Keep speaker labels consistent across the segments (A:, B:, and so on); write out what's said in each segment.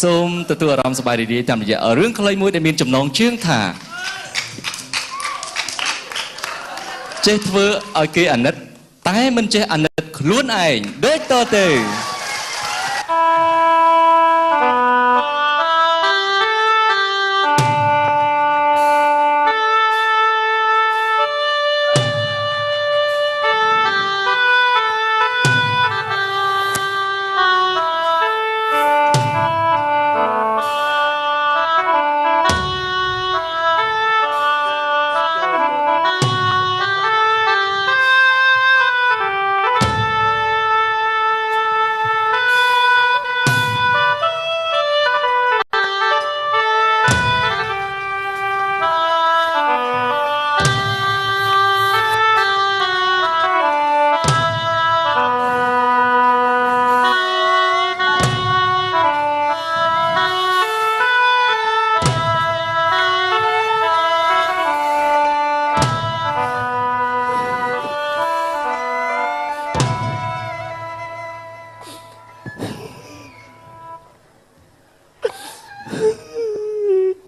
A: សូមទទួលអារម្មណ៍សប្បាយរីករាយតាមរយៈរឿងខ្លីមួយដែលមានចំណងជើងថាចេះធ្វើឲ្យគេអាណិតតែមិនចេះអាណិតខ្លួនឯងដូចតទៅ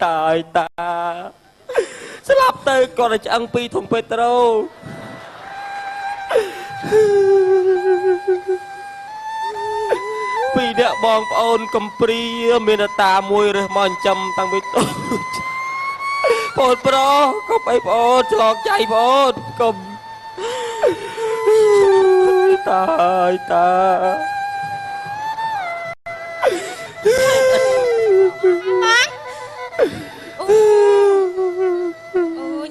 B: តាយតាស្លាប់ទៅគាត់តែឆ្អឹងពីរធុងពេត្រូពីរអ្នកបងប្អូនកំព្រាមានតាមួយរើសមកចិញ្ចឹមតាំងពីតូចបងប្រុសកុំអីបងអូនឆ្លងចៃបងអូនកុំតាយតា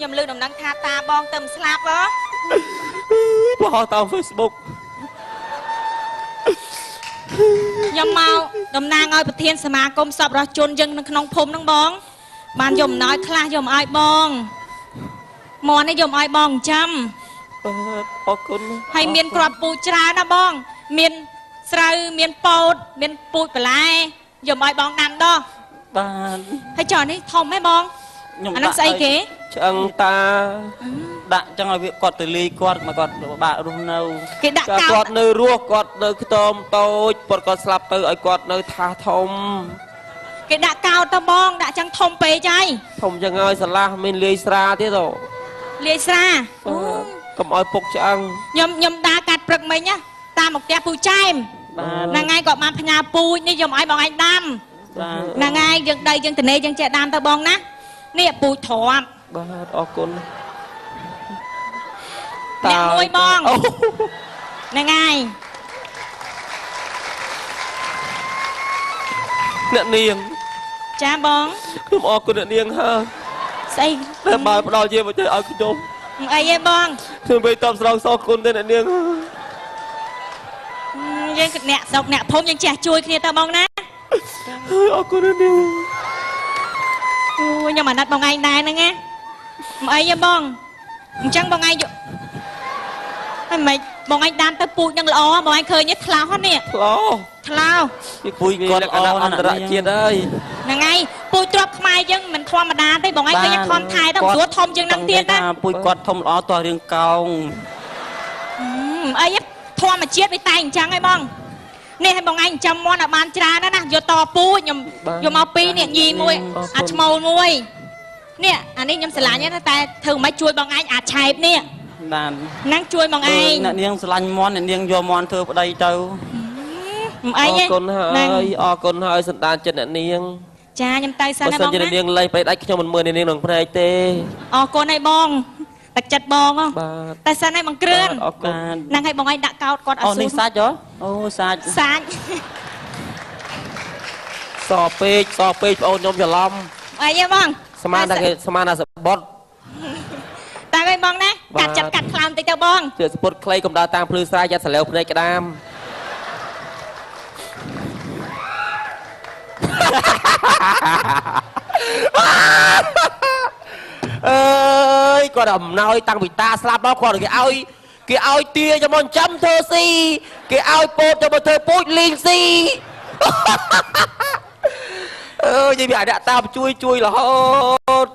C: ខ្ញុំលើកដំណឹងថាតាបងទៅមិនស្លាប់ហ៎
B: បោះតាម Facebook
C: ខ្ញុំមកតំណាងឲ្យប្រធានសមាគមសប្បុរសជនយើងនៅក្នុងភូមិហ្នឹងបងបានយកអំណោយខ្លះយកមកឲ្យបងមន់នេះយកមកឲ្យបងចាំ
B: អរគុណ
C: ហើយមានគ្រាប់ពូជច្រើនណាបងមានស្រូវមានពោតមានពូជបន្លែយកមកឲ្យបងដាំដោះ
B: បាទ
C: ហើយចុះនេះធំហ៎បងអានោះស្អីគេ
B: ឆ្អឹងតាដាក់ចឹងឲ្យវាគាត់ទៅលាយគាត់មកគាត់បាក់រស់នៅ
C: គេដាក់កោ
B: គាត់នៅរស់គាត់នៅខ្ទមតូចគាត់គាត់ស្លាប់ទៅឲ្យគាត់នៅថាសធំ
C: គេដាក់កោតទៅបងដាក់ចឹងធំពេកហើយ
B: ធំចឹងហើយស្រឡះមានលាយស្រាទៀតទៅ
C: លាយស្រា
B: កុំឲ្យពុកឆ្អឹង
C: ខ្ញុំដើរកាត់ព្រឹកមិញណាតាមមកផ្ទះពូចែមហ្នឹងហើយគាត់បានផ្ញើពូជនេះយកឲ្យបងឯងដាំហ្នឹងហើយយើងដីយើងតនេយើងចេះដាំទៅបងណានេះពូជទ្រាប់
B: បាទអរគុណ
C: អ្នកមួយបងហ្នឹងហើយ
B: អ្នកនាង
C: ចាបង
B: ខ្ញុំអរគុណអ្នកនាងហើយ
C: ស្អី
B: តែបើផ្ដល់ជាមកទៅឲ្យខ្ញុំ
C: អីទេបង
B: ខ្ញុំបីតបស្រង់សរគុណទេអ្នកនាង
C: យើងអ្នកស្រុកអ្នកភូមិយើងចេះជួយគ្នាទៅបងណា
B: អរគុណអ្នកនាង
C: អូខ្ញុំអាណិតបងឯងដែរហ្នឹងណាមិនអីទេបងអញ្ចឹងបងឯងយកហើយមិនបងឯងដាំទៅពូជនឹងល្អបងឯងឃើញថ្លោហ្នឹងនេះ
B: ថ្លោ
C: ថ្លោ
B: ពូជគាត់ល្អអន្តរជាតិហើយ
C: ហ្នឹងហើយពូជទ្របខ្មែរយើងមិនធម្មតាទេបងឯងឃើញខំថែទៅស្រួលធំជាងហ្នឹងទៀតណា
B: ពូជគាត់ធំល្អតោះរឿងកោង
C: អីធម្មជាតិវាតែអញ្ចឹងហីបងនេះឲ្យបងឯងចាំមន់ឲ្យបានច្រើនណាយកតពូជខ្ញុំយកមកពីរនេះញីមួយអាឈ្មោលមួយនេះអានេះខ្ញុំស្រឡាញ់ណាតែធ្វើមិនជួយបងឯងអាឆែបនេះ
B: បាទ
C: ហ្នឹងជួយបងឯង
B: អ្នកនាងស្រឡាញ់មន់អ្នកនាងយកមន់ធ្វើប្តីទៅ
C: មិនអីទេ
B: អរគុណហើយអរគុណហើយសន្តានចិត្តអ្នកនាង
C: ចាខ្ញុំទៅសិនណាបងណា
B: បើសិនជាអ្នកនាងលេងប្រេតដាច់ខ្ញុំមិនមើលអ្នកនាងក្នុងភ្នែកទេ
C: អរគុណហើយបងទឹកចិត្តបងតែសិនហើយបងគ្រឿន
B: អរគុណ
C: ហ្នឹងហើយបងឯងដាក់កោតគាត់អត់
B: ស៊ូនេះសាច់ហ៎អូសាច់
C: សាច់
B: សពេកសពេកបងអូនខ្ញុំច្រឡំ
C: អីទេបង
B: ស្មានតែគេស្មានតែសបុត
C: តែវិញបងណាកាត់ចិត្តកាត់ខ្លោមតិចទៅបង
B: ជឿសពុតខ្លីកុំដើរតាមភ្លឺស្រែយ៉ាត់សលាវភ្នែកក្តាមអើយគាត់អំណោយតាំងពីតាស្លាប់មកគាត់គេឲ្យគេឲ្យទាយកមកចាំធ្វើស៊ីគេឲ្យពោតយកមកធ្វើពូជលីងស៊ីអើយនិយាយពីអាអ្នកតាមជួយជួយរហូត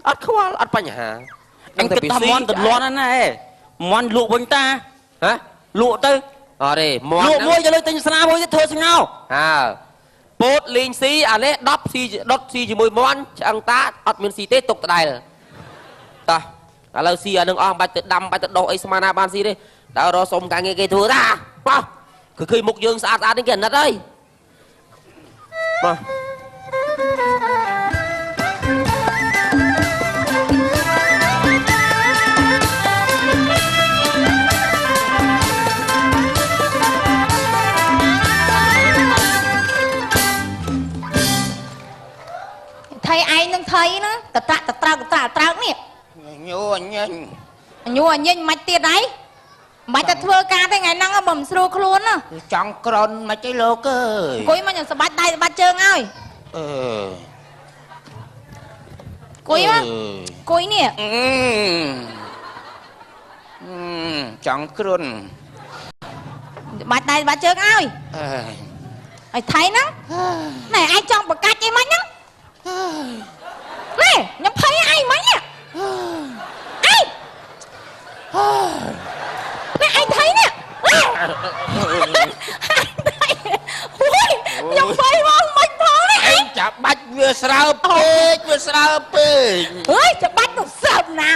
B: អត់ខ្វល់អត់បញ្ហា
D: អញគិតថាមន់ទលាន់ណាហេមន់លក់វិញតា
B: ហ៎
D: លក់ទៅ
B: អត់ទេមន់
D: លក់មួយទៅលើទិញស្នាមួយទៅធ្វើស្ងោ
B: ហើ ពោតលីងស៊ីអានេះ10ស៊ីដុតស៊ីជាមួយមន់ឆ្អឹងតាអត់មានស៊ីទេទុកដដែលតោះឥឡូវស៊ីអានឹងអស់បាច់ទៅដាំបាច់ទៅដោះអីស្មានណាបានស៊ីទេតើរកសុំការងារគេធ្វើតាបោះគឺឃើញមុខយើងស្អាតស្អាតនេះគេអាណិតហើយបាទ
C: ថៃឯងនឹងថៃណាកត្រាក់តត្រោកកត្រាក់ត្រោកនេះ
E: ញូអញញ
C: ញូអញញមិនទៀតអីមិនតែធ្វើការទេថ្ងៃហ្នឹងបើមិនស្រួលខ្លួនណា
E: ចង់ក្រនមិនទេលោកអើយ
C: អង្គុយមកខ្ញុំស្បាច់ដៃស្បាច់ជើងឲ្យ
E: អឺ
C: អង្គុយមកអង្គុយនេះ
E: ចង់គ្រុន
C: ស្បាច់ដៃស្បាច់ជើងឲ្យអើឲ្យថៃហ្នឹងណែឯងចង់ប្រកាច់អីមិនហ្នឹងណែខ្ញុំភ័យឯងមិញឯងណែឯងថៃនេះខ្ញុំភ័យមកមិនផងនេះ
E: ឯងចាប់បាច់វាស្រើពេកវាស្រើពេក
C: អើយចាប់បាច់ទៅសើបណា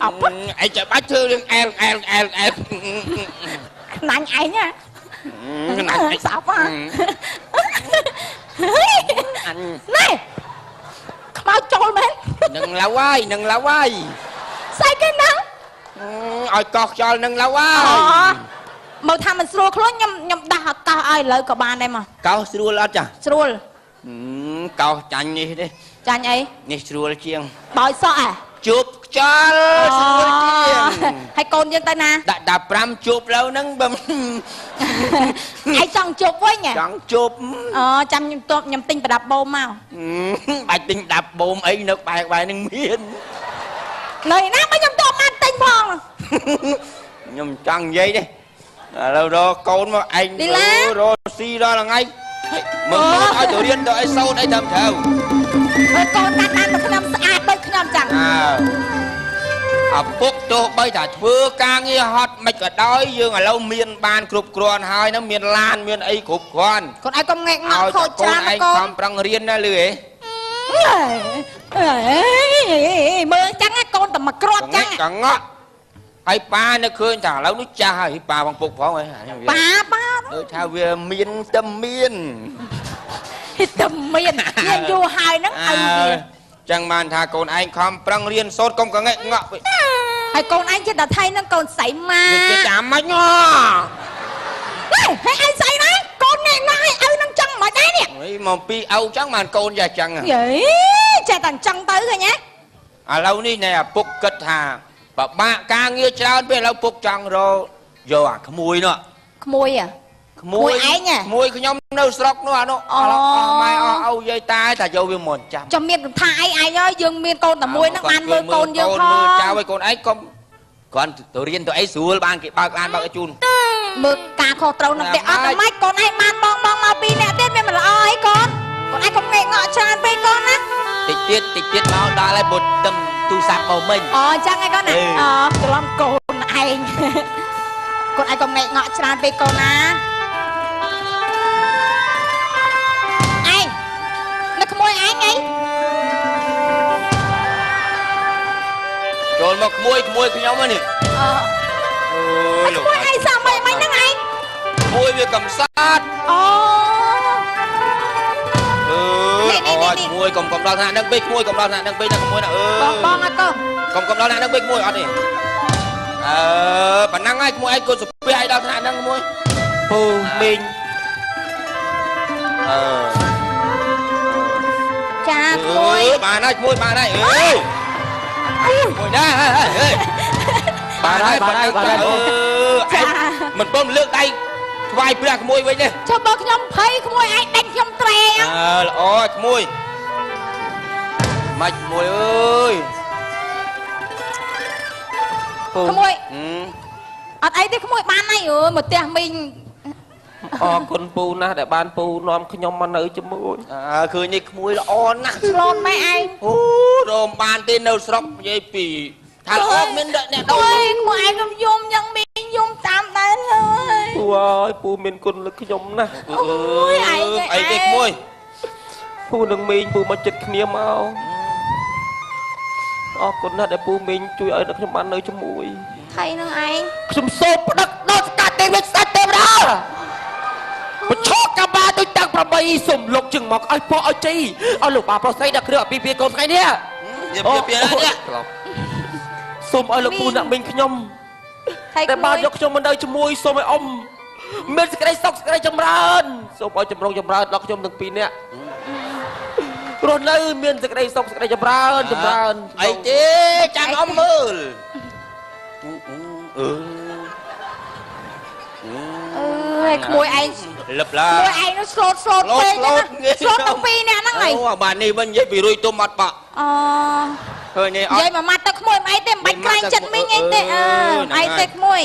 C: អពុត
E: ឯងចាប់បាច់ធ្វើរឿងអែលអែលអែលអែល
C: ខ្នាញ់ឯងណា
E: ខ្នាញ់ឯង
C: ស្អប់ហ่ะអញណែខ្មៅចូលមែន
E: នឹងឡៅហើយនឹងឡៅហើយ
C: ស្អីគេហ្នឹង
E: ឲ្យកោះខ្យល់នឹងឡៅហើយ
C: អូមកថាមិនស្រួលខ្លួនខ្ញុំដោះកោះឲ្យឥឡូវក៏បានដែរមក
E: កោះស្រួលអត់ចា
C: ស្រួល
E: កោះចាញ់នេះទេ
C: ចាញ់អី
E: នេះស្រួលជាង
C: បោយសក់ហ៎
E: ជប់ខ្យល់ស្រួលជាង
C: ហើយកូនយើងទៅណា
E: ដាក់15ជប់ឡូវហ្នឹងបើ
C: ឯងចង់ជប់វិញ
E: ចង់ជប់
C: អូចាំខ្ញុំទប់ខ្ញុំទិញប្រដាប់បូមមក
E: បាច់ទិញប្រដាប់បូមអីនៅក្បែរហ្នឹងមាន
C: នៅណាបើខ្ញុំទប់បានទិញផង
E: ខ្ញុំចង់និយាយទេឥឡូវរកកូនមកឯងរកស៊ីដល់ថ្ងៃមើលឲ្យទៅរៀនទៅអីសូត្រអីត្រឹមត្រូវ
C: មើលកូនកាត់បានទៅខ្ញុំស្អាតដូចខ្ញុំចឹង
E: អើឪពុកទោះបីថាធ្វើការងារហត់មិនក៏ដោយយើងឥឡូវមានបានគ្រប់គ្រាន់ហើយហ្នឹងមានឡានមានអីគ្រប់គ្រាន់
C: កូនឯងកុំងែកងក់ខូចច្រើនកូន
E: ខំប្រឹងរៀនណាលឺហ៎
C: អេមើលចឹងកូនតែមកគ្រាប់ចឹង
E: កងក់ហើយប៉ានៅឃើញថាឥឡូវនេះចាស់ហើយប៉ាបងពុកផងហើយ
C: ប៉ាប៉ា
E: ដូចថាវាមានតែមាន
C: តែមានមានយូរហើយហ្នឹងឲ្យវា
E: ចឹងបានថាកូនឯងខំប្រឹងរៀនសូត្រកុំកងែកងក់
C: ហើយកូនឯងចិត្តតែថៃហ្នឹងកូនស្អីម៉ា
E: គេចាំម៉េចហ៎
C: ហេឯងស្អីណាកូនងែកងក់ឲ្យឪហ្នឹងចឹងមិនដែរនេះ
E: ហីមកពីឪចឹងបានកូនយ៉ាចឹង
C: យីចេះតែចឹងទៅឃើញទេ
E: ឥឡូវនេះណែឪពុកគិតថាបបាក់ការងារច្រើនពេកឥឡូវពុកចង់រកយកអាក្មួយនោះ
C: ក្មួយហ៎
E: ក្មួយ
C: ឯង
E: ក្មួយខ្ញុំនៅស្រុកនោះអានោះអស់អស់ម៉ែអស់ឪយាយតាតែយកវាមកចាំ
C: ចាំមានថាអីឯងហើយយើងមានកូនតែមួយហ្នឹងបានមើលកូនយើងផង
E: មើលចៅឲ្យកូនឯងកុំគ្រាន់ទៅរៀនទៅអីស្រួលបានគេបើកឡានបើកឲ្យជូន
C: មើលការខុសត្រូវនឹងទេអត់តែម៉េចកូនឯងបានបងបងមកពីរអ្នកទៀតវាមិនល្អអីកូនកូនឯងកុំងែកងក់ច្រើនពេកកូនណា
D: តិចទៀតតិចទៀតមកដល់ហើយបុតទឹមទូរស័ព្ទមកមិញ
C: អូចឹងឯងកូនណាអូច្រឡំកូនឯងកូនឯងកុំងែកងក់ច្រើនពេកកូនណាឯងនៅក្មួយឯងអី
E: ចូលមកក្មួយក្មួយខ្ញុំនេះ
C: អូក្មួយឯងសាមិនមិនហ្នឹងឯង
E: ក្មួយវាកំសត់
C: អូ
E: អូក្មួយកុំដល់ថ្នាក់ហ្នឹងពេកក្មួយកុំដល់ថ្នាក់ហ្នឹងពេកណាក្មួយណាអឺ
C: បងបងអត់កុំ
E: កុំដល់ថ្នាក់ហ្នឹងពេកក្មួយអត់ទេអឺប៉ុណ្ណឹងហើយក្មួយឯងកូនសុភ័ក្រឲ្យដល់ថ្នាក់ហ្នឹងក្មួយ
B: ពូមីង
E: អឺ
C: ចាក្មួយ
E: បានហើយក្មួយបានហើយអើយមួយដែរហេបានហើយបានហើយបានហើយអឺឯងមិនពំលើកដៃថ្វាយព្រះក្មួយវិញទេ
C: ចុះបើខ្ញុំភ័យក្មួយឯងដេញខ្ញុំត្រែង
E: អើល្អក្មួយម៉េចក្មួយអើយ
C: ក្មួយអត់អីទេក្មួយបានហើយអើយមកផ្ទះមីង
B: អរគុណពូណាស់ដែលបានពូនាំខ្ញុំមកនៅជាមួយ
E: អើឃើញនេះក្មួយល្អណាស់
C: ឆ្លូនម៉ែឯង
E: អូរមបានទេនៅស្រុកនិយាយពីថាល្អមានអ្នកដោ
C: ក្មួយឯងខ្ញុំយំយ៉ាងមីងយំតាមដែរហើយ
B: ពូអើយពូមានគុណលើខ្ញុំណាស់
C: អូយឯង
E: អីទេក្មួយ
B: ពូនឹងមីងពូមកចិត្តគ្នាមកអរគុណណាស់ដែលពូមីងជួយឲ្យខ្ញុំបាននៅជាមួយ
F: ថៃនឹងឯង
B: ខ្ញុំសូមផ្ដឹកដល់ស្កាត់ទេវស្ដេចទេវតាប្រឈកកាបាដូចតាំង8សូមលោកជឹងមកឲ្យពោឲ្យជ័យឲ្យលោកបាប្រុសស្រីដល់គ្រឿងអភិពាកូនថ្ងៃនេះ
E: ពីនេះ
B: សូមឲ្យលោកពូអ្នកមីងខ្ញុំតែបានយកខ្ញុំមកនៅជាមួយសូមឲ្យអ៊ំមានសេចក្តីសុខសេចក្តីចម្រើនសូមឲ្យចម្រុងចម្រើនដល់ខ្ញុំទាំងពីរនាក់រស់នៅមានសេចក្តីសុខសេចក្តីចម្រើនចម្រើន
E: អីទេចាំអ៊ំមើលអឺ
F: អើយក្មួយឯង
E: លឹបឡា
F: ក្មួយឯងនោះស្លូតស្លូតពេកណាស្លូតទាំងពីរនាក់ហ្នឹងហើយ
E: អូបាទនេះវិញនិយាយពីរុយទុំអត់បាក់
F: អូ
E: ឃើញនេះអត់
F: និយាយមួយម៉ាត់ទៅក្មួយមិនអីទេមិនបាច់ខ្លាញ់ចិត្តមីងអីទេអឺអីទេក្មួយ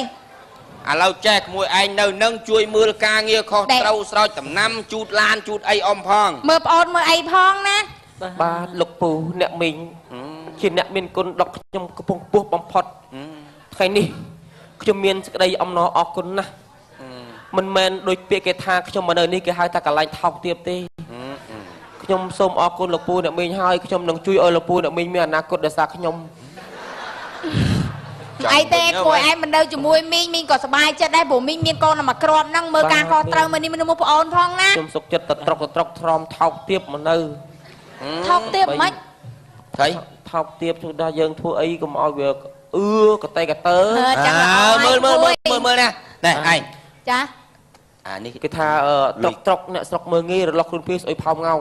E: ឥឡូវចេះក្មួយឯងនៅនឹងជួយមើលការងារខុសត្រូវស្រោចដំណាំជូតឡានជូតអីអ៊ំផង
F: មើលប្អូនមើលអីផងណា
B: បាទលោកពូអ្នកមីងជាអ្នកមានគុណដល់ខ្ញុំកំពុងពោះបំផុតថ្ងៃនេះខ្ញុំមានសេចក្តីអំណរអរគុណណាស់មិនមែនដូចពាក្យគេថាខ្ញុំមកនៅនេះគេហៅថាកន្លែងថោកទាបទេខ្ញុំសូមអរគុណលោកពូអ្នកមីងហើយខ្ញុំនឹងជួយឲ្យលោកពូអ្នកមីងមានអនាគតដោយសារខ្ញុំ
F: អីទេក្មួយឯងមិននៅជាមួយមីងមីងក៏សប្បាយចិត្តដែរព្រោះមីងមានកូនតែមួយគ្រាប់ហ្នឹងមើលការខុសត្រូវមើលនេះមើលមុខប្អូនផងណា
B: ខ្ញុំសុខចិត្តតត្រុកតត្រុកទ្រាំថោកទាបមកនៅ
F: ថោកទាបមិន
E: ថៃ
B: ថោកទាបជួយដល់យើងធ្វើអីកុំឲ្យវាអឺកតេកតើ
F: ចាំ
E: មើលមើលមើលមើលណាណែឯង
F: ចា
E: អានេះ
B: គេថាត្រុកត្រុកអ្នកស្រុកមើងងាយរលាស់ខ្លួនពីស្អុយផោមងោង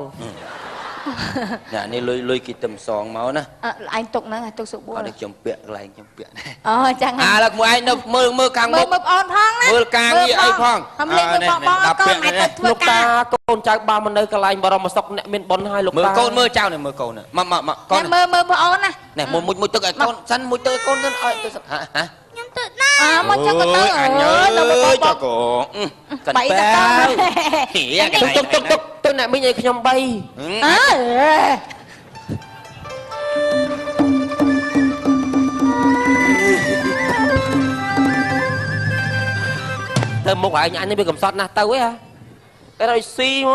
E: អ្នកនេះលុយលុយគេទឹមសងមកណា
F: ឯងទុកហ្នឹងទុកសុបួល
E: អត់ខ្ញុំពាក់កន្លែងខ្ញុំពាក់ដែរ
F: អូចឹង
E: អាឡូវមួយឯងនៅមើលមើលខាងមុខ
F: មើលប្អូនផងណា
E: មើលការងារអីផង
F: ខំលេងមើលបងបងកូនឯងទៅធ្វើការ
B: លោកតាកូនចៅបានមកនៅកន្លែងបរមសុខអ្នកមានបុណ្យហើយលោកតា
E: មើលកូនមើលចៅនេះមើលកូនមកមកមកកូន
F: មើលមើលប្អូនណា
E: នេះមួយមួយទឹកឲ្យកូនសិនមួយទឹកឲ្យកូនសិនឲ្យទៅហ៎ហ៎
F: ខ្ញុំទៅណាអើមកចឹងក៏ទៅ
E: អញអើយទៅបងចកក
F: បីទៅ
B: ទុកទុកទុកទុកអ្នកមីងឲ្យខ្ញុំបី
F: អើ
B: ទៅមុខឯងអញនេះវាកំសត់ណាស់ទៅហ៎តែឲ្យស៊ីម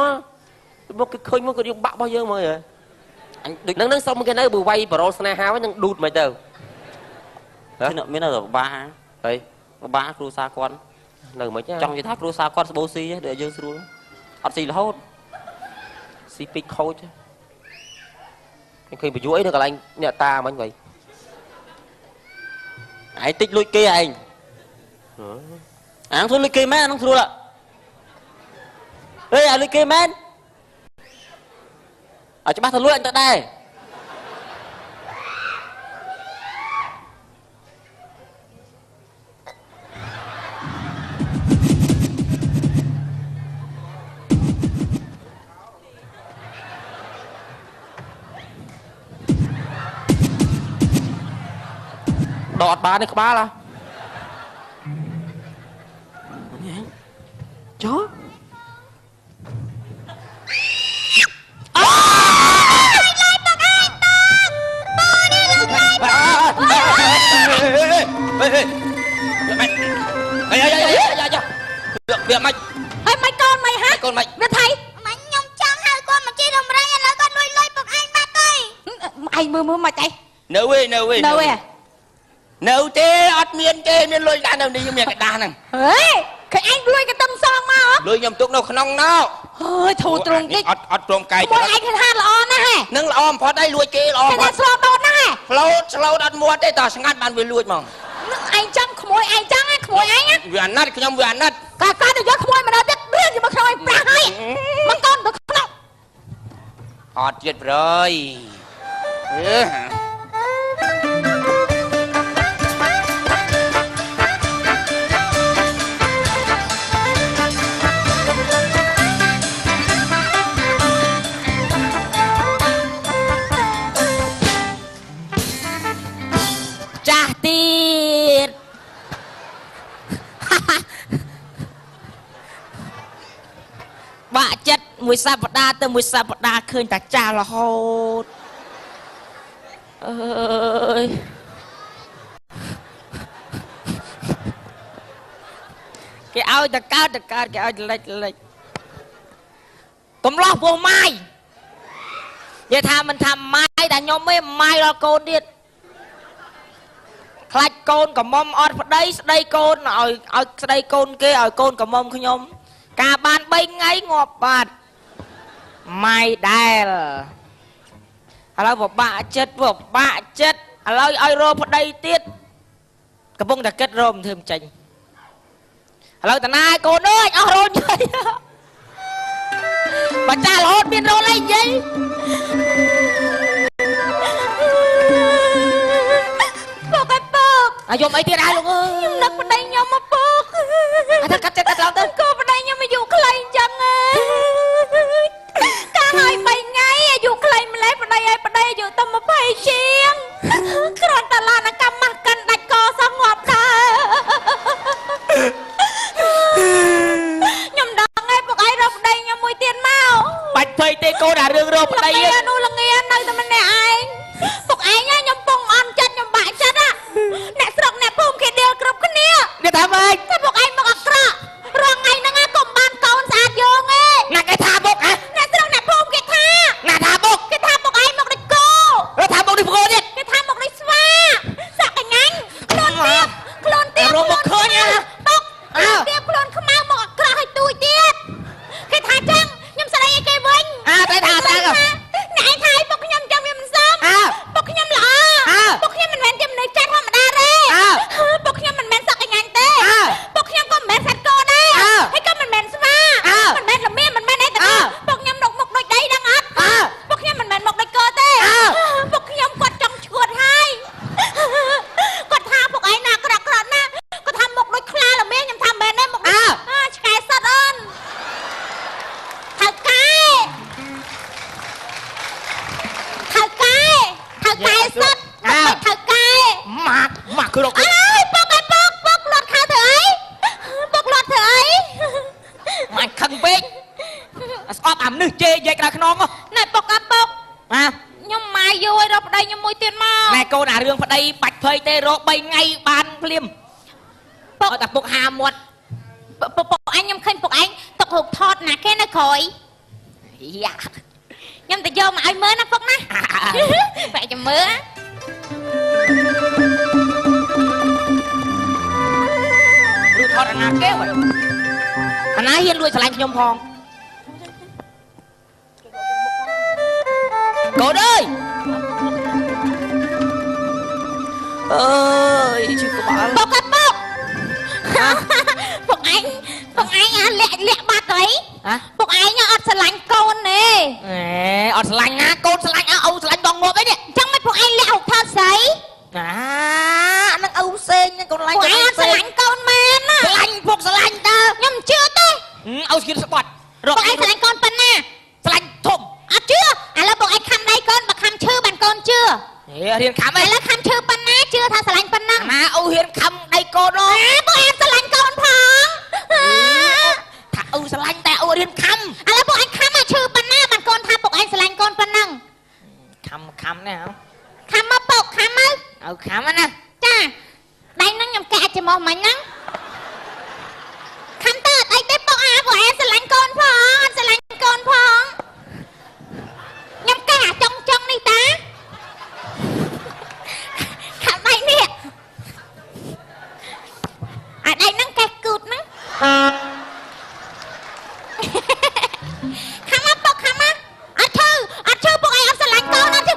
B: កមកគេឃើញមកក៏យើងបាក់របស់យើងមកហ៎អញដូចនឹងនឹងសុំគេនៅបើវាយបរោស្នេហាវិញនឹងឌូតមកទៅ
D: អ្នកមាននៅបា
B: ហើយ
D: បាគ្រូសាគាត់
B: នៅមិន
D: ចង់និយាយថាគ្រូសាគាត់ស្បូស៊ីដូចយើងស្រួលអត់ស៊ីរហូត
B: ស៊ីពេកខូចខ្ញុំឃើញបញ្យួរអីនៅកន្លែងអ្នកតាមិញវិញ
D: ឯងតិចលួចគេឯងអាងស្រួលលួចគេមែនអាងស្រួលហេអាលួចគេមែនអត់ច្បាស់ទៅលួចអញទៅដែរ
B: ដកអត់បានទេក្បាលហ៎
D: ចុះ
F: អូយឡាយទឹកឯងទឹកបងនេះលុយឡាយ
E: ហេហេហេហេហេហេវាមិន
C: ហើយមិនកូនមិនហា
E: កូនមិន
C: វាថៃ
G: មិនខ្ញុំចង់ហៅគាត់មកជិះដំរីឥឡូវគាត់លួចលុយពុកឯងបាត់ទេ
F: ឯងមើលមើលមិនអី
E: នៅវិញនៅវិញ
F: នៅវិញ
E: នៅទេអត់មានទេមានលុយដាក់នៅនេះមានកដាស់ហ្នឹង
F: ហេឃើញឯងលុយក៏ទឹមសងមក
E: លុយខ្ញុំទុកនៅក្នុងណោ
F: ហើយធូរទ្រង់តិច
E: អត់អត់ព្រមកែក
F: មួយឯងឃើញហាល្អណាស់ហ៎
E: នឹងល្អបំផុតហើយលួចគេល្អបំផុត
F: ស្លូតដូតណាស់ហ៎
E: ស្លូតស្លូតអត់មាត់ទេតស្ងាត់បានវាលួចហ្មង
F: នឹងឯងចាំក្មួយឯងចឹងក្មួយឯង
E: វាអាណិតខ្ញុំវាអាណិត
F: កាកាទៅយកក្មួយមកដល់ទៀតរឿងជាមួយក្នុងឯងប្រាស់ហើយមកកូនទៅក្នុង
E: អត់ទៀតប្រយអឺ
H: ចាស់ទៀតបាក់ចិត្តមួយសប្តាហ៍ទៅមួយសប្តាហ៍ឃើញតែចាស់រហូតអើយគេឲ្យតកើតតកើតគេឲ្យលិចលិចកំឡោះពោះម៉ាយ និយាយថាមិនថាម៉ាយតែខ្ញុំទេម៉ាយដល់កូនទៀតខ្លាចកូនកំមុំអត់ប្តីស្ដីកូនឲ្យឲ្យស្ដីកូនគេឲ្យកូនកំមុំខ្ញុំការបាន3ថ្ងៃងាប់បាត់ម៉ាយដែលឥឡូវពិបាកចិត្តពិបាកចិត្តឥឡូវឲ្យរកប្តីទៀតកំពុងតែគិតរកមិនធ្វើមិនចេញឥឡូវតាណាកូនអើយអស់រោនិយាយបើចាស់រហូតមានរោអីនិយាយ
C: ពុកអើយពុក
H: អាយំអីទៀតហើយលោកអើយ
C: ខ្ញុំនឹកប្តីខ្ញុំមកពុក
H: អាថាកាត់ចិត្តកាត់ឡងទៅ
C: កូនប្តីខ្ញុំអាយុខ្លីអញ្ចឹងអើយកាលហើយ3ថ្ងៃអាយុខ្លីម្លេះប្តីឲ្យប្តីអាយុតែ20ជាងគ្រាន់តែឡានកម្មម៉ាស់កាន់ដាច់កសោះងាប់ដែរខ្ញុំដឹងហើយពុកឯងរកប្តីខ្ញុំមួយទៀតមក
H: បាច់ភ័យទេកូនអារឿងរកប្តី
C: នោះលងានៅតែម្នាក់ឯងពុកឯងខ្ញុំពងអន់ចិត្តខ្ញុំបាក់ចិត្តអ្នកស្រុកអ្នកភូមិគេដៀលគ្រប់គ្នា
H: គេថាម៉េច
C: ថាពុកឯងមកអាក្រក់រងថ្ងៃហ្នឹងកុំបានកូនស្អាតយើងឯង
H: ណាគេថាពុកហ៎
C: អ្នកស្រុកអ្នកភូមិគេថា
H: ណាថាពុក
C: គេថាពុកឯងមកដូចគោ
H: ថាមកដូចគោទៀត
C: គេថាមកដូចស្វាសក់កញ្ញាញ់ខ្លួនទៀបខ្លួនទៀប
H: រកមកឃើញណា
C: ពុកខ្លួនទៀបខ្លួនខ្មៅមកអាក្រក់ឲ្យទូចទៀតគេថាចឹងខ្ញុំស្ដីឲ្យគេវិញ
H: អើតែថាតែ
C: អ្នកឯងថាឲ្យពុកខ្ញុំចឹងវាមិនសមពុកខ្ញុំល្អពុកខ្ញុំមិនមែនជាមនុស្សចាស់ធម្មតាទេពុកខ្ញុំមិនមែនសក់កញ្ញាញ់ទេពុកខ្ញុំក៏មិនមែនសត្វគោដែរហើយក៏មិនមែនស្វាមិនមែនល្មៀមិនមែនអីទាំងអស់ពុកខ្ញុំនុកមុខដូចដីដឹងអត់ពុកខ្ញុំមិនមែនមុខដូចគោទេពុកខ្ញុំគាត់ចង់ឈួតហើយគាត់ថាពុកឯងណាក្រក់ក្រក់ណាគាត់ថាមុខដូចខ្លាល្មៀខ្ញុំថាមិនមែនទេមុខឆ្កែសត្វអូនថៅកែថៅកែថៅកែសត្វថៅកែ
H: ម៉ាក់ម៉ាក់គឺរក
C: អើយពុកឯងពុកពុកលត់ខៅធ្វើអីពុកលត់ធ្វើអី
H: ម៉ាច់ខឹងពេកស្អប់អាមនុស្សជេរយាយក្រៅខ្នង
C: ណែពុកអាពុក
H: អា
C: ខ្ញុំម៉ាយយូរឲ្យរកប្តីខ្ញុំមួយទៀតមក
H: ណែកូនអារឿងប្តីបាច់ភ័យទេរក3ថ្ងៃបានភ្លាមពុកឲ្យតែពុកហាមាត់
C: ពុកឯងខ្ញុំឃើញពុកឯងទុករូបថតណាគេនៅក្រោយយ៉ាខ្ញុំទៅយកមកឲ្យមើលណាពុកណាបែរចាំមើល
H: រូបថតអាណាគេអាណាហ៊ានលួចស្រឡាញ់ខ្ញុំផងកូនអើយអើយជឿក្បាល
C: ពុកពុកពុកឯងពុកឯងអាលាក់លាក់បាត់អីពុកឯងអត់ស្រឡាញ់កូនទេ
H: អេអត់ស្រឡាញ់ណាកូនស្រឡាញ់ឪស្រឡាញ់ដងងាប់អីនេះ
C: អញ្ចឹងមិនពុកឯងលាក់រូបថតស្អី
H: អាហ្នឹងឪផ្សេងកូនស្រឡាញ់
C: ពុកឯងអត់ស្រឡាញ់កូនមែនណា
H: ស្រឡាញ់ពុកស្រឡាញ់តើ
C: ខ្ញុំជឿទេ
H: ឪស្គៀនស្បត់
C: ពុកឯងស្រឡាញ់កូនប៉ុណ្ណា
H: ស្រឡាញ់ធំ
C: អត់ជឿឥឡូវពុកឯងខំដៃកូនបើខំឈឺបានកូនជឿ
H: ហេរៀនខំ
C: ឥឡូវខំឈឺប៉ុណ្ណាជឿថាស្រឡាញ់ប៉ុណ្ណឹង
H: ណាឪហ៊ានខំដៃកូនអូ
C: ពុកឯងស្រឡាញ់កូនផង
H: ថាឪស្រឡាញ់តែឪរៀនខំ
C: ឥឡូវពុកឯងខំឲ្យឈឺប៉ុណ្ណាបានកូនថាពុកឯងស្រឡាញ់កូនប៉ុណ្ណឹង
H: ខំខំណា
C: ខំមកពុកខំមក
H: ឪខំណា
C: ចាដៃហ្នឹងខ្ញុំកែច្មោះមិញហ្នឹងខំទៅអត់អីទេពុកអាពុកឯងស្រឡាញ់កូនផងអត់ស្រឡាញ់កូនផងខ្ញុំកែអាចុងចុងនេះតាខំដៃនេះអាដៃហ្នឹងកែគូតហ្នឹងខំមកពុកខំមកអត់ឈឺអត់ឈឺពុកឯងអត់ស្រឡាញ់កូនអត់ឈឺ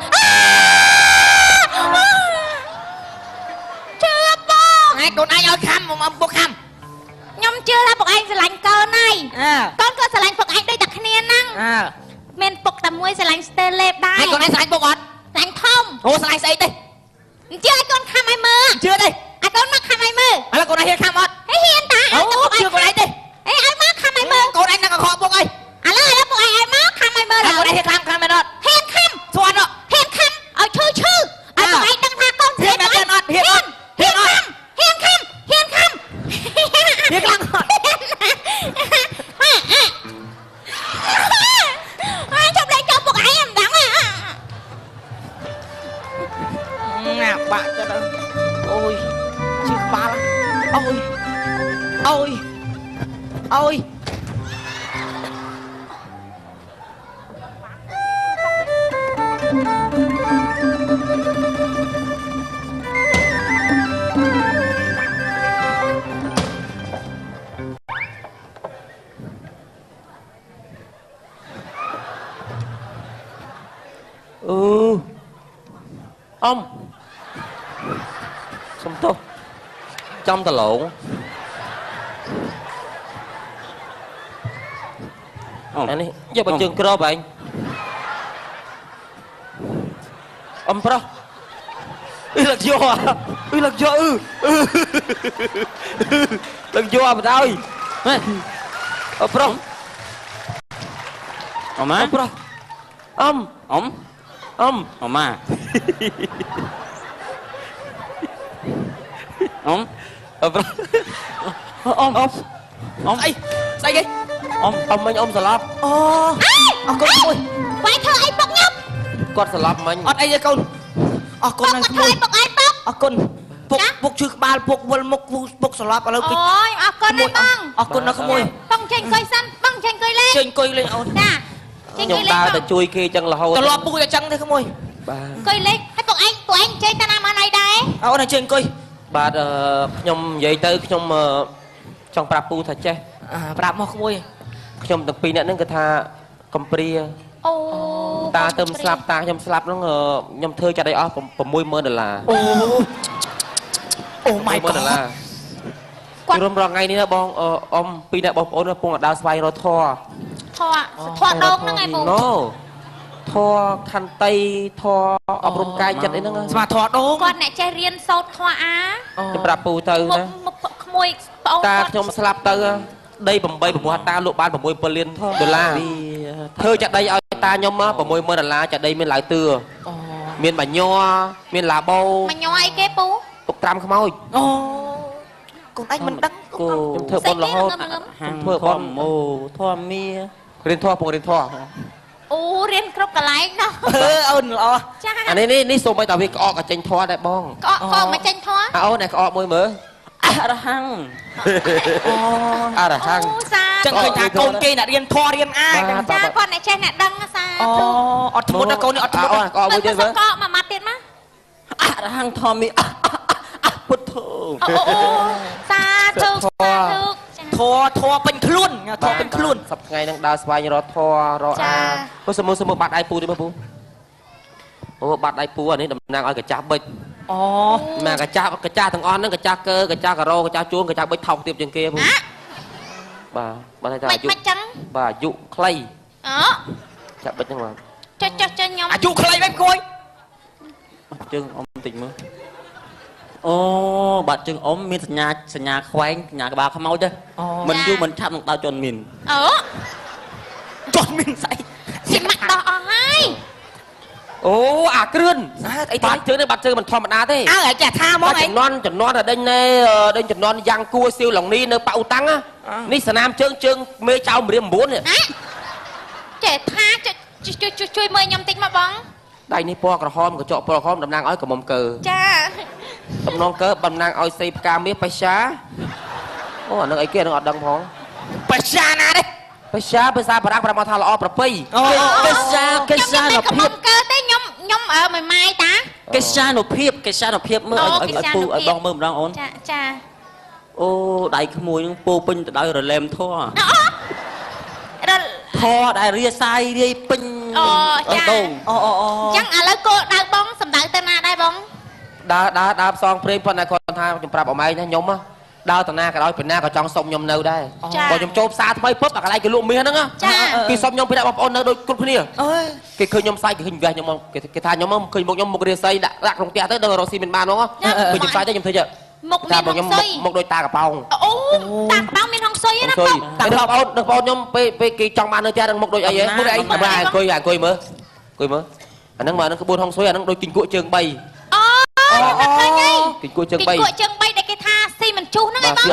C: ជឿពុក
H: ហើយកូនឯងឲ្យខំមកពុកខំ
C: ខ្ញុំជឿថាពុកឯងស្រឡាញ់កូនហើយកូនក៏ស្រឡាញ់ពុកឯងដូចតែគ្នាហ្នឹងមានពុកតែមួយស្រឡាញ់ស្ទើលេបដែរ
H: ហើយកូនឯងស្រឡាញ់ពុកអត់
C: ស្រឡាញ់ធំ
H: អូស្រឡាញ់ស្អីទេ
C: អញ្ជើញឲ្យកូនខំឲ្យមើល
H: ជឿទេ
C: ឲ្យកូនមកខំឲ្យមើល
H: ឥឡូវកូនឯងហ៊ានខំអត់
C: ហ៊ានតា
H: អូជឿកូនឯងទេ
C: អេឲ្យមកខំឲ្យមើល
H: កូនឯងនឹងកខពុកអី
C: ឥឡូវឥឡូវពុកឯងឲ្យមកខំឲ្យមើល
H: កូនឯងហ៊ានខំខំមែនអត់
C: ហ៊ានខំ
H: ស្វាត់អត់
C: ហ៊ានខំឲ្យឈឺឈឺឲ្យពុកឯងដឹងថាកូន
H: ហ៊ានអត់ហ៊ានអត់ហ៊ានអត់
C: ហ៊ានខំហ៊ានខំ
H: ហ៊ានខ្លាំងអត់
C: អើជប់លេងចុះពុកឯងមិនដឹង
H: ណាបាក់ចិត្តអូយឈឺក្បាលអូយអូយអូយ
B: អឺអ៊ំសុំទោសចំដឡងអានេះយកបើជើងក្របឯងអ៊ំប្រុសអឺលឹកយកអឺលឹកយកអឺលឹកយកបដ ாய் អ៊ំប្រុស
D: អ៊ំអ៊ំ
B: ប្រុសអ៊ំ
D: អ៊ំ
B: អ៊ំ
D: អ៊ំម៉ាអ៊ំ
B: អ៊ំប្រុសអ៊ំអ៊ំ
D: អ៊ំ
H: អីស្អីគេ
B: អ៊ំអ៊ំមិញអ៊ំស្លាប់
H: អូអរគុណក្មួយ
G: វាយធ្វើអីពុកខ្ញុំ
B: គាត់ស្លាប់មិញ
H: អត់អីទេកូនអរគុណណាស់ក្មួយ
G: ពុកអីពុក
H: អរគុណពុកពុកឈឺក្បាលពុកវិលមុខពុកស្លាប់ឥឡូវ
G: គេអូយអរគុណណាស់បង
H: អរគុណណាស់ក្មួយ
G: បងចេញអង្គុយសិនបងចេញអង្គុយលេង
H: ចេញអង្គុយលេងអូន
G: ចា
B: ខ្ញុំដើរទៅជួយគេចឹងរហូត
H: ត្រឡប់ពុកតែចឹងទេក្មួយ
B: បាទ
G: អង្គុយលេងហើយពុកឯងពុកឯងចេញតាណាមកណៃដែរ
H: អូនចេញអង្គុយ
B: បាទខ្ញុំនិយាយទៅខ្ញុំចង់ប្រាប់ពូថាចេះ
H: ប្រាប់មកក្មួយ
B: ខ្ញុំទាំងពីរនាក់ហ្នឹងគឺថាកំព្រា
G: អូ
B: តាទៅស្លាប់តាខ្ញុំស្លាប់ហ្នឹងខ្ញុំធ្វើចាត់ឲ្យអស់60000ដុល្លារ
H: អូអូ my god
B: ដុល្លារគាត់រំរងថ្ងៃនេះណាបងអ៊ំពីរនាក់បងប្អូនកំពុងដើរស្វែងរកធរ
G: ធរដងហ្នឹងឯងពូ
B: ណូធរខន្តីធរអប់រំកាយចិត្តអីហ្នឹង
H: ស្មាធរដង
G: គាត់អ្នកចេះរៀនសូត្រធរអា
B: ខ្ញុំប្រាប់ពូទៅណា
G: មុខក្មួយប្អូន
B: តាខ្ញុំស្លាប់ទៅដី8 6តាលក់បាន6 7លានដុល្លារធ្វើចាក់ដីឲ្យតាខ្ញុំ60000ដុល្លារចាក់ដីមានឡាវទឿមានបាញ័រមានឡាបូ
G: បាញ័រអីគេពូ
B: ទុកត្រាំខ្មោច
H: អូកូនឯងមិនដឹង
B: ខ្ញុំធ្វើបុណ្យរហូតធ្វើបុណ្យ
D: អូធម្មមា
B: រៀនធម៌ពងរៀនធម៌
G: អូរៀនគ្រប់កន្លែងណោះ
H: អូនល្អ
G: ចា
B: អានេះនេះសូម្បីតែវាក្អកក៏ចេញធម៌ដែរបង
G: ក្អកក៏មកចេញធម៌
B: អូនឯក្អកមួយមើល
D: អរហង្គ
H: អូ
B: អរហង្គ
G: សា
H: ចឹងឃើញថាកូនគេអ្នករៀនធម៌រៀនអា
G: ចាគាត់អ្នកចេះអ្នកដឹងសា
H: អូអត់ធ្មត់ណាកូននេះអត់ធ្មត់
B: ក្អកមួយទៀតមើល
G: ក្អកមួយម៉ាត់ទៀតមក
D: អរហង្គធម៌មីពុទ្ធោ
G: អូសាធុសាធុ
H: ធរធរពេញខ្លួនធរពេញខ្លួន
B: សប្តាហ៍ថ្ងៃនឹងដើរស្វែងរកធររកអាពូសមុសមុបាត់ដៃពូទេមើលពូអូបាត់ដៃពូអានេះតំណាងឲ្យកញ្ចាស់បិច
H: អូ
B: ម៉ែកញ្ចាស់កញ្ចាស់ទាំងអស់ហ្នឹងកញ្ចាស់កើកញ្ចាស់ការ៉ូកញ្ចាស់ជួងកញ្ចាស់បិចថោកទៀតជាងគេពូបាទបាទថាអាយុបាទអាយុខ្លី
G: អូ
B: ចាក់បិចហ្នឹងបាទ
G: ចុះចុះចុះខ្ញុំ
H: អាយុខ្លីវិញគួយ
D: ជើងអ៊ំតិចមើលអូបាត់ជើងអ៊ំមានសញ្ញាសញ្ញាខ្វែងសញ្ញាក្បាលខ្មោចទេមិនយូរមិនឆាប់នឹងដល់ជន់មីន
G: អូ
H: ជន់មីនស្អី
G: ស៊ីម៉ាក់ដោះអស់ហើយ
B: អូអាគ្រឿនអីបាត់ជើងនេះបាត់ជើងមិនធម្មតាទេ
H: អើឯងចេះថាមកឯង
B: ចំនួនចំនួនតែដេញណែដេញចំនួនយ៉ាងគួសៀវឡុងនេះនៅប៉ាអ៊ូតាំងនេះសនាមជើងជើងមេចៅមរៀម9នេះ
G: ចេះថាជួយជួយមើលខ្ញុំតិចមកបង
B: ដៃនេះពណ៌ក្រហមកញ្ចក់ពណ៌ក្រហមតំណាងឲ្យក្រមុំកើ
G: ចា
B: តំណងកើតំណាងឲ្យសេផ្កាមាសបេសាអូអានឹងអីគេអានឹងអត់ដឹងផង
H: បេសាណាទេ
B: បេសាភាសាបារាំងប្រមាថាល្អប្រពៃ
D: កេសាកេសានុភាព
G: កើទេខ្ញុំខ្ញុំមួយម៉ាយតា
D: កេសានុភាពកេសានុភាពមើលឲ្យពូឲ្យបងមើលម្ដងអូន
G: ចាចា
D: អូដៃក្មួយនឹងពោពេញទៅដោយរលែមធរធរដែលរាសាយរាយពេញ
G: អូចា
H: អូអូអូ
G: អញ្ចឹងឥឡូវគោដៅបងសំដៅទៅណាដែរបង
B: ដើរដើរដើរផ្សងព្រេងប៉ុន្តែគាត់ថាខ្ញុំប្រាប់អម៉ែណាខ្ញុំដើរតាណាក៏ដោយពីណាក៏ចង់សុំខ្ញុំនៅដែរបើខ្ញុំចូលផ្សារថ្មីពឹបអាកន្លែងគេលក់មាសហ្នឹងគេសុំខ្ញុំពីដាក់បងប្អូននៅដូចគ្រប់គ្នាគេឃើញខ្ញុំសាយគេឃើញវះខ្ញុំមកគេថាខ្ញុំឃើញមុខខ្ញុំមុខរាសីដាក់ក្នុងផ្ទះទៅដល់រកស៊ីមិនបានហ្មងឃើញខ្ញុំសាយទៅខ្ញុំធ្វើចេះ
G: មុខមានហុងស៊ុយ
B: មុខដូចតាកប៉ោង
G: អូតាកប៉ោងមានហុងស៊ុយណាបង
B: តាបងប្អូនបងប្អូនខ្ញុំពេលគេចង់បាននៅផ្ទះនឹងមុខដូចអីហ៎មុខដូចអីបាទអង្គុយអង្គុយមើលអង្គុយមើលអាហ្នឹងមកហ្នឹងក្បួនហុងស៊ុយអាហ្នឹងដូចគីងគក់ជើង3
G: អូខ្ញុំឃើញហើយ
B: គីងគក់ជើង3
G: គីងគក់ជើង3ដែលគេថាស៊ីមិនជុះហ្នឹងឯងបង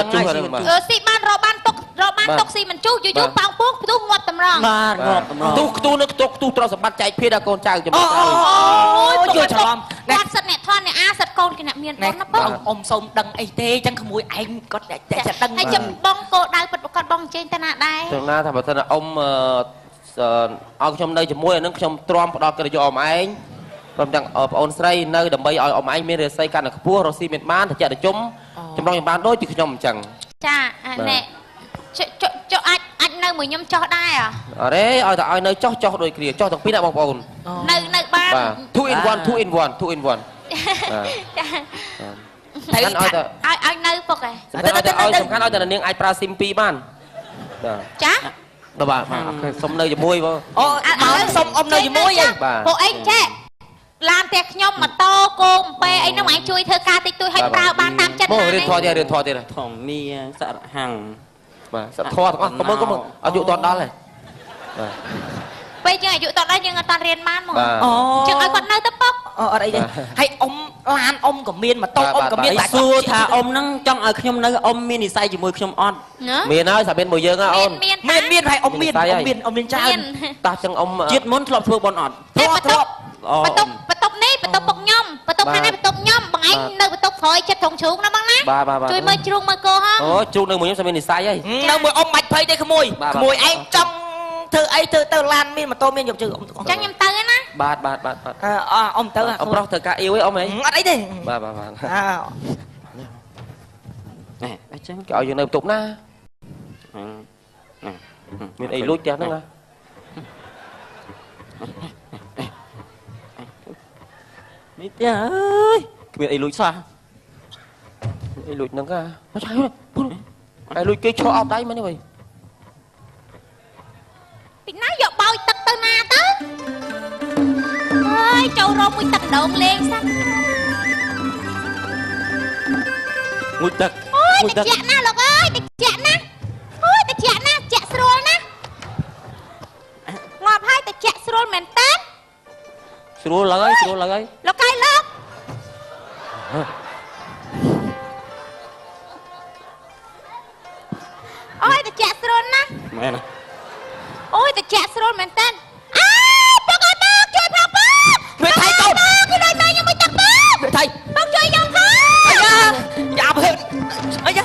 G: ស៊ីបានរកបានទុករកបានទុកស៊ីមិនជុះយូរយូរប៉ោងពោះផ្ទុះងាប់តម្រង
D: បាទងាប់តម្រង
B: ផ្ទុះខ្ទុះនៅខ្ទុះខ្ទុះទ្រព្យសម្បត្តិចែកភាគដល់កូនចៅចំណុច
G: អូយ
H: យល់ច្រឡំ
G: គាត់សិតអ្នកថនអ្នកអាសិតកូនគេអ្នកមានបងណាបង
H: អ៊ំសូមដឹងអីទេចឹងក្មួយឯងគាត់តែដឹង
G: ហើយចាំបងគោដៅពិតប្រកបបងចេញទៅណាដែរ
B: ទៅណាថាបើសិនអ៊ំឲ្យខ្ញុំនៅជាមួយអានឹងខ្ញុំទ្រាំផ្ដល់កិត្តិយសអ៊ំឯង ព្រមទាំងប្អូនស្រីនៅដើម្បីឲ្យអ៊ំឯងមានរាសីកាន់តែខ្ពស់រស់ស៊ីមានបានត្រជាក់ត្រជុំចម្រុងចម្បានដូចជាខ្ញុំអញ្ចឹង
G: ចាណែចុះអាចនៅមួយខ្ញុំចោះដែរ
B: អរេឲ្យតែឲ្យនៅចោះចោះដូចគ្នាចោះទាំងពីរណាបងប្អូន
G: នៅបាន
B: 2 in 1 2 in 1 2 in 1
G: ចាត្រូវឲ្យនៅពុកឯង
B: សំខាន់ឲ្យសំខាន់ឲ្យតែនាងអាចប្រើស៊ីម2បាន
G: ចា
B: បាទសុំនៅជាមួយបង
H: អូមកសុំអ៊ំនៅជាមួយឯង
G: ពួកអីចេះឡានផ្ទះខ្ញុំម៉ូតូគោអំពេអីហ្នឹងឯងជួយធ្វើការតិចតួចឲ្យប្រើបានតាមចិត្ត
B: មករៀនធម៌ទៀតរៀនធម៌ទៀត
D: ធម្មាសរហង្គ
B: បាទសធម៌ទាំងអស់កុំមើលកុំអាយុតដល់ហើយបាទ
G: ពេលយើងអាយុតដល់យើងអត់តាន់រៀនបានហ្មងចឹងឲ្យគាត់នៅទៅពុក
H: អូអត់អីទេហើយអ៊ំឡានអ៊ំក៏មានម៉ូតូអ៊ំក៏មាន
D: តែសួរថាអ៊ំហ្នឹងចង់ឲ្យខ្ញុំនៅអ៊ំមាននិស័យជាមួយខ្ញុំអត់
B: មានហើយសាមានមួយយើងហ៎អូន
H: មានហើយអ៊ំមានអ៊ំមានអ៊ំមានច្រើន
B: តោះចឹងអ៊ំ
D: ជាតិមុនធ្លាប់ធ្វើបន់អត់
G: ធ្លាប់បន្ទប់នេះបន្ទប់ពុកខ្ញុំបន្ទប់ខាងនេះបន្ទប់ខ្ញុំបងឯងនៅបន្ទប់ក្រោយចិត្តត្រង់ជ្រូកណាបងណាជួយមើលជ្រូកមើលគោហ៎
B: អូជ្រូកនៅមួយខ្ញុំសាមាននិស័យហើយ
H: នៅមួយអ៊ំបាច់ភ័យទេក្មួយក្មួយឯងចង់ធ្វើអីធ្វើទៅឡានមានម៉ូតូមានយកជើងអ៊ំ
G: ចឹងខ្ញុំទៅណា
B: បាទបាទបាទបាទ
H: អ៊ំទៅ
B: អ៊ំប្រុសត្រូវការអ៊ីវឯងអ៊ំហី
H: អត់អីទេ
B: បាទបាទបាទ
H: អើ
D: ណែអញ្ចឹង
B: គេឲ្យយើងនៅបន្ទប់ណាមានអីលួចផ្ទះហ្នឹងណា
D: នេះផ្ទះអើយគ្មានអីលួចសោះ
B: អីលួចហ្នឹងកាមកឆៃពុនអីលួចគេឈរអោបដៃមែនទេវិញ
G: ពីណាយកបោយទឹកទៅណាទៅអើយចូលរកមួយទឹកម្ដងលេងសិន
D: មួយទឹក
G: អូយតិចណាស់លោកអើយតិចណាស់អូយតិចណាស់ចាក់ស្រួលណាស់ងាប់ហើយតិចស្រួលមែនតើ
B: ស្រួលឡើងហើយស្រួលឡើងហើយ
G: លោកកៃលោកអូយតិចស្រួលណាស់
D: មែនណា
G: អូយតិចស្រួលមែនតើអើពុកអើយពុកជួយផងពុក
H: វាថៃកូន
G: គឺដូចមកខ្ញុំមួយទឹកពុក
H: វាថៃ
G: ពុកជួយខ្ញុំផង
H: អាយ៉ាយ៉ាភើអាយ៉ា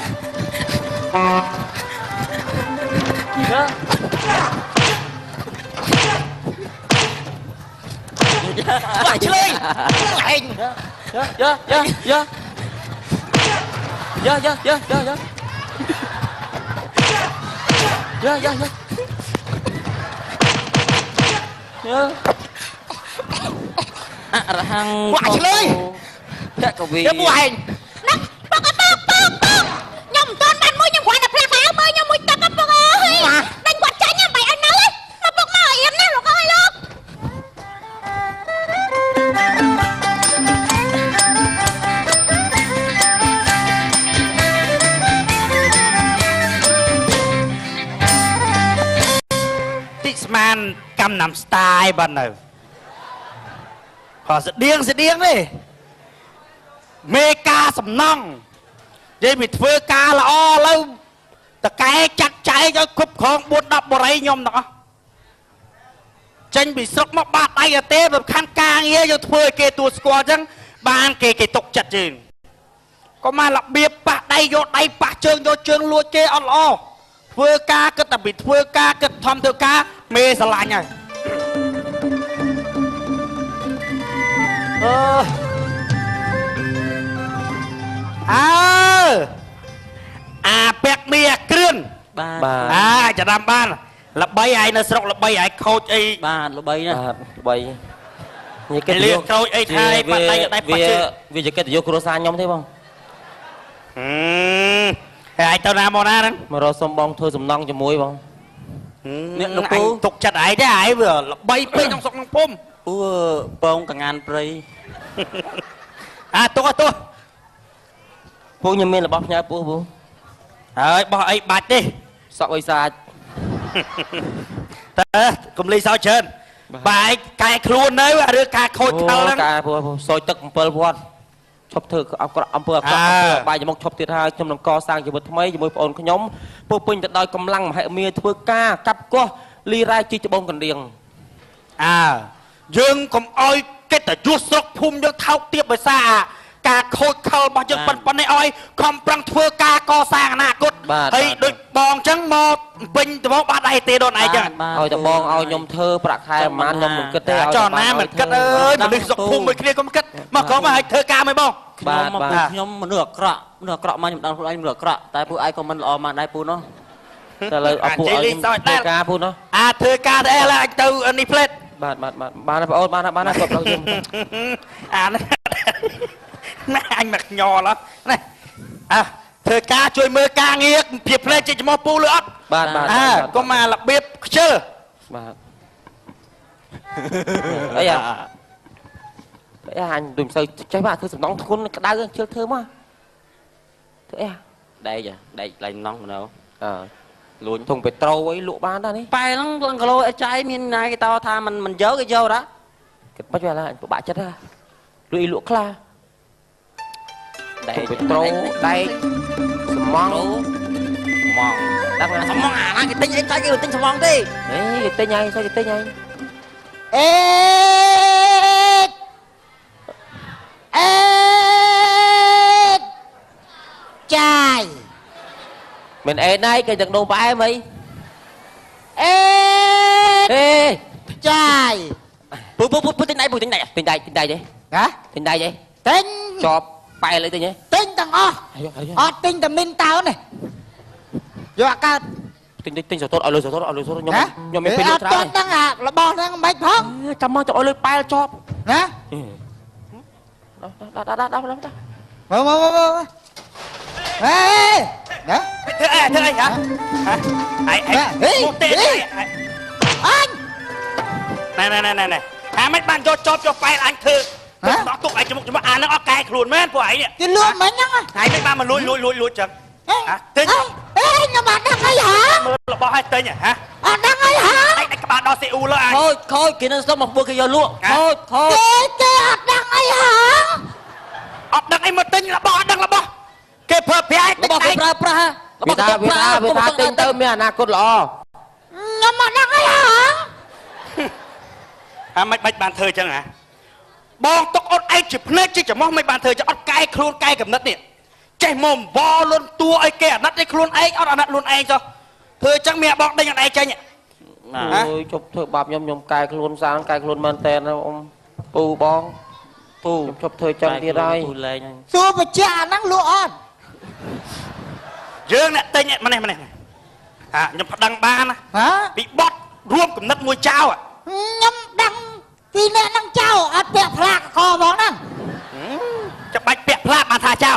H: បាឆ្លើយឯង
B: យ៉ាយ៉ាយ៉ាយ៉ាយ៉ាយ៉ាយ៉ាយ៉ាយ៉ាយ៉ាយ៉ា
D: អរហង្គ
H: បាឆ្លើយ
D: តកវី
H: យកពួកឯង
G: ណាពុកអើពុកពុកពុកខ្ញុំមិនទាន់បានមួយខ្ញុំគ្រាន់តែផ្លាស់ខោមើលខ្ញុំមួយទឹកពុកអើយដេញគាត់ចាញ់ហ្នឹងបាយឲ្យនៅឯងមកពុកមកឲ្យអៀនណាលោកអើយលោក
I: តិស្មានកម្មណាំស្ទាយបាននៅក៏ស្តៀងស្តៀងទេមេការសំណង់និយាយពីធ្វើការល្អឥឡូវតកែចាត់ចែកឲ្យគ្រប់គ្រង4 10បរិយខ្ញុំទាំងអស់ចេញពីស្រុកមកបាតដៃអទេសំខាន់ការងារយកធ្វើឲ្យគេទួស្គាល់អញ្ចឹងបានគេគេទុកចិត្តយើងក៏មករបៀបប៉ះដៃយកដៃប៉ះជើងយកជើងលួចគេអត់ល្អធ្វើការគិតតែពីធ្វើការគិតធំធ្វើការមេស្រឡាញ់ហើយអឺអើអាពាក់មីអាគ្រឿន
D: បាទ
I: អាចំណាំបានល្បីឯងនៅស្រុកល្បីឯងខូចអី
D: បាទល្បីណា
B: បាទល្បីនេះគេ
I: លៀកខូចអីថៃបាត់ដៃដៃប៉ះជើង
B: វាជាកិត្តិយសគ្រួសារខ្ញុំទេបង
I: ហើយឯងទៅណាមកណាហ្នឹង
B: មករកសុំបងធ្វើសំណង់ជាមួយបង
D: អ្នកលោកពូ
I: ទុកចិត្តឯងទេឯងវាល្បីពេកក្នុងស្រុកក្នុងភូមិ
D: ពូបងកងានព្រៃ
I: អាទុកទុក
B: ពូខ្ញុំមានរបស់ផ្ញើពូពូ
I: ហើយបោះអីបាច់ទេ
B: សក់អីសាច់
I: តើកុំលីសោច្រើនបែកកែខ្លួននៅរឿងការខូចខលហ្នឹង
B: កែពូសោយទឹក7វត្តឈប់ធ្វើអក្រក់អំពើអាក្រក់អំពើបាយមកឈប់ទៀតហើយខ្ញុំនឹងកសាងជីវិតថ្មីជាមួយប្អូនខ្ញុំពោពេញទៅដោយកម្លាំងមហិមាធ្វើការកាប់គាស់លីរ៉ែជីកត្បូងកណ្ដៀង
I: អើយើងកុំអោយកិត្តិយសស្រុកភូមិយើងថោកទាបដោយសារ ការខូចខលរបស់យើងប៉ុណ្ណេះឲ្យខំប្រឹងធ្វើការកសាងអនាគតហើយដូចបងចឹងមកពេញត្បូងបាត់អីទេដល់ឯងចឹង
B: ឲ្យតែបងឲ្យខ្ញុំធ្វើប្រាក់ខែប្រហែលខ្ញុំមិនគិតទេ
I: ឲ្យចោលណាមិនគិតអើយមនុស្សសុខភូមិមួយគ្នាកុំគិតមកក្រុមឲ្យធ្វើការមួយបង
D: បាទខ្ញុំមនុស្សអាក្រក់មនុស្សអាក្រក់មកខ្ញុំដឹងខ្លួនឯងមនុស្សអាក្រក់តែពួកឯងក៏មិនល្អមកដែរពូនោះ
B: តែលើអពុឲ្យខ្ញុំធ្វើការពូនោះ
I: អាធ្វើការទៅអីឡើយអញទៅនេះផ្លេត
B: បាទបាទបាទបានបងអូនបានបានគាត់ដល់ខ្ញុំ
I: អានេះណាអញមកញល់ណាអើធ្វើការជួយមើលការងារភាពផ្លេតជាចំោះពូលើអត់
B: បាទបាទ
I: អើកុំមករបៀបខ្ជិល
B: បាទអីអាអញដូចមិនសូវចេះបាទធ្វើសំណងធ្ងន់ក្តៅខ្ជិលធ្វើមកធ្វើអី
D: ដែកដែកឡៃណងនៅ
B: អើលួចធុងពេត្រូអីលក់បានដែរនេះ
D: ប៉ែហ្នឹងគីឡូអីចាយមានណាគេតថាមិនយកគេយកដែរ
B: គិតមិនវាឡាអញពិបាកចិត្តហ่าលួចអីលក់ខ្លះដែកពេត្រូដែកសំង
D: ម៉ង
B: ដឹង
D: សំងអាណាគេទិញអីចាយគេទិញសំងទេ
B: អេគេទិញហើយគេទិញហើយ
J: អេអេចាយ
B: មិនអេណៃគេទាំងដូងផ្អែមអី
J: អេ
B: អេ
J: ចាយ
D: ពូពូពូទិញដៃពូទិញដៃ
B: ទិញដៃទិញដៃទេ
J: ហ៎
B: ទិញដៃទេ
J: ទិញ
B: ជាប់ប៉ែលអីទិញទេ
J: ទិញទាំងអស់អត់ទិញតែមីនតោនេះយកអាកើត
B: ទិញទិញសតតឲ្យលុយសតតឲ្យលុយសតខ្ញុំខ្ញុំមានពេលលក់ច្រើន
J: អត់ដឹងអារបស់ហ្នឹងមិនផង
B: ចាំមកចាំឲ្យលុយប៉ែលជាប់
J: ណា
B: ដាក់ដាក់ដាក់ដាក់ដាក់
J: មកមកមកហេណា
I: ធ្វើអីធ្វើអីហ៎ហ៎អីមកទេ
J: អញ
I: ណែណែណែណែអាមិនបានយកចប់យកប៉ែលអញធ្វើដោះទុកឯងច្មុកច្មុកអានឹងអត់កែខ្លួនមែនពួកឯងនេះ
J: គេលក់មិញហ្នឹង
I: ហើយមិនបានមកលួចលួចលួចលួចចឹងហ៎ទិញ
J: អេខ្ញុំអត់ដឹងអីហ៎
I: មើលរបស់ឲ្យទិញហ៎
J: អត់ដឹងអីហ៎
I: ឯងដាច់ក្បាលដល់សេអ៊ូលើអញ
D: ខូចខូចគេនឹងសុំមកពួកគេយកលក់ខូចខូច
J: គេអត់ដឹងអីហ៎
I: អត់ដឹងអីមកទិញរបស់អត់ដឹងរបស់គេប្រើប្រាស់
D: របស់គេប្រើប្រាស់
B: របស់គេប្រើវាថាទិញទៅមានអនាគតល្អ
J: ខ្ញុំអត់ដឹងអីហ៎
I: អាមិនបាច់បានធ្វើចឹងហ៎បងទុកអត់ឯងជាភ្នែកជាច្រមុះមិនបានធ្វើចឹងអត់កែខ្លួនកែកំណត់នេះចេះមកវលន់តួឲ្យគេអាណិតឯខ្លួនឯងអត់អាណិតខ្លួនឯងចុះធ្វើចឹងមានបងដេញអត់ឯងចេញ
B: អូយជប់ធ្វើបាបខ្ញុំខ្ញុំកែខ្លួនសាងកែខ្លួនមែនតើអ៊ំពូបងពូខ្ញុំជប់ធ្វើចឹងទៀតហើយ
J: សួរបច្ចៈអាហ្នឹងលក់អត់
I: យើងអ្នកទិញម្នេះម្នេះអាខ្ញុំប្តឹងបានណាពីបត់រួមកំណត់មួយចៅ
J: ខ្ញុំដឹងពីអ្នកហ្នឹងចៅអត់ពាក់ផ្លាកកហ្មងហ្នឹង
I: ចាំបាច់ពាក់ផ្លាកបានថាចៅ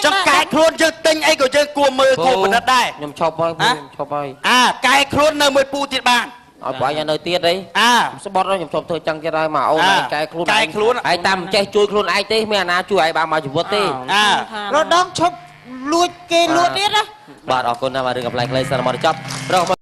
I: ចង់កែខ្លួនយើងទិញអីក៏យើងគួរមើលគួរពិនិត្យដែរ
B: ខ្ញុំឈប់ហើយខ្ញុំឈប់ហើយ
I: អាកែខ្លួននៅមួយពូទៀតបាន
B: ឲ្យបងឯងនៅទៀតអី
I: អា
B: ស្បត់ខ្ញុំឈប់ធ្វើចឹងទៀតហើយមកអូនឯងកែខ្លួន
I: កែខ្លួន
B: ឯងតាមចេះជួយខ្លួនឯងទេមានអាណាជួយឯងបានមកជីវិតទេ
I: អា
J: រដងឈប់លួចគេលួចទៀតណា
B: បាទអរគុណណាស់បាទរឿងកំប្លែងខ្លីសារមកចប់រក